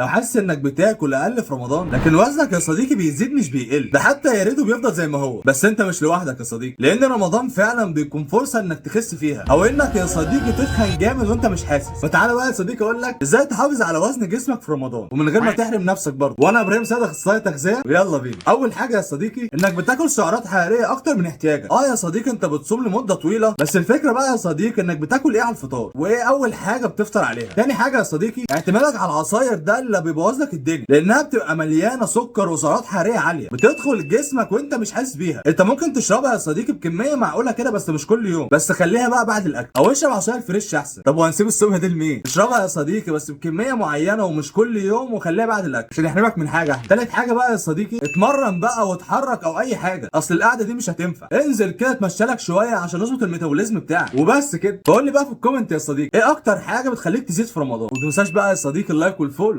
لو حاسس انك بتاكل اقل في رمضان لكن وزنك يا صديقي بيزيد مش بيقل، ده حتى يا ريته بيفضل زي ما هو، بس انت مش لوحدك يا صديقي، لان رمضان فعلا بيكون فرصة انك تخس فيها او انك يا صديقي تتخن جامد وانت مش حاسس. فتعالى بقى يا صديقي اقول لك ازاي تحافظ على وزن جسمك في رمضان ومن غير ما تحرم نفسك برضه. وانا ابراهيم سيد اخصائي تغذيه، ويلا بينا. اول حاجة يا صديقي انك بتاكل سعرات حرارية اكتر من احتياجك. يا صديقي انت بتصوم لمدة طويلة، بس الفكرة بقى يا صديقي انك بتاكل ايه على الفطار وايه اول حاجة بتفطر عليها. تاني حاجة يا صديقي اعتمادك على العصاير، ده اللي بيبوظ لك الدنيا لانها بتبقى مليانة سكر وسعرات حرارية عالية بتدخل جسمك وانت مش حاسس بيها. انت ممكن تشربها يا صديقي بكمية معقولة كده بس مش كل يوم، بس خليها بقى بعد الاكل، او اشرب عصاير fresh احسن. طب وهنسيب الصبح دي لمين؟ اشربها يا صديقي بس بكمية معينة ومش كل يوم، وخليها بعد الاكل عشان يحرمك من حاجة احلى. تالت حاجة بقى يا صديقي اتمرن بقى واتحرك او اي حاجة، اصل القعدة دي مش هتنفع. انزل كده اتمشى لك شوية عشان نظبط ال metabolism بتاعك. وبس كده. فقول لي بقى في ال comment يا صديقي ايه اكتر حاجة بتخليك تزيد في رمضان، وما تنساش بقى يا صديقي ال like وال follow.